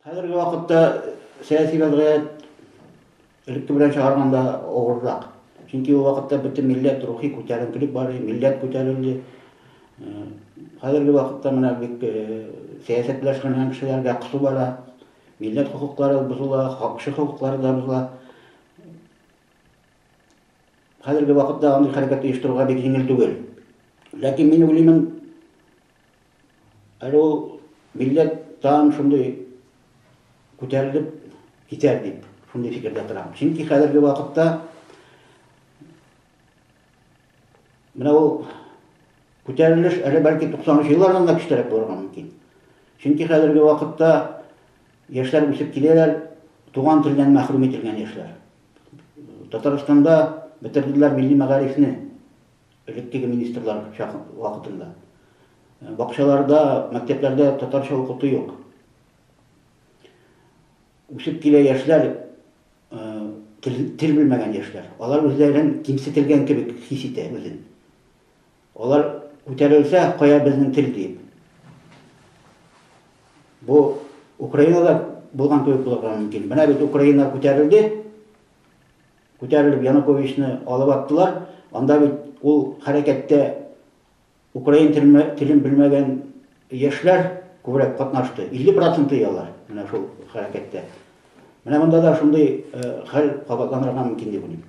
Хәзерге вакытта сәяси вәзгыять элекке белән чагыштырганда авыррак. Чөнки ул вакытта бөтен милләт рухи күтәренкелек бар иде, милләт күтәрелде. Хәзерге вакытта менә бик сәясәт белән шөгыльләнгән кешеләргә кысу бара. Милләт хокуклары бозыла, кеше хокуклары да бозыла. Хәзерге вакытта андый хәрәкәт оештыруга бик җиңел түгел. Ләкин мин уйлыймын, әле ул милләт тагын шундый күтәрелеп китәр дип, шундый фикердә торам. Чөнки хәзерге вакытта менә ул күтәрелеш әле бәлки 90 еллардан да көчлерәк булырга мөмкин. Чөнки хәзерге вакытта яшьләр үсеп киләләр, туган телдән мәхрүм ителгән яшьләр. Татарстанда бетерделәр милли мәгарифне элеккеге министрлар вакытында. Бакчаларда, мәктәпләрдә татарча укыту юк. Үсеп килә яшьләр, тел белмәгән яшьләр. Алар үзләрен кимсетелгән кебек хис итә үзен. Алар күтәрелсә, кая безнең тел диеп. Бу Украинада булган кебек булырга мөмкин. Менә бит Украина күтәрелде. Күтәрелеп Януковичны алып аттылар. Анда бит ул хәрәкәттә украин телен белмәгән яшьләр күбрәк катнашты. 50% алар менә шул хәрәкәттә. Менә монда да шундый хәл кабатланырга мөмкин дип уйлыйм.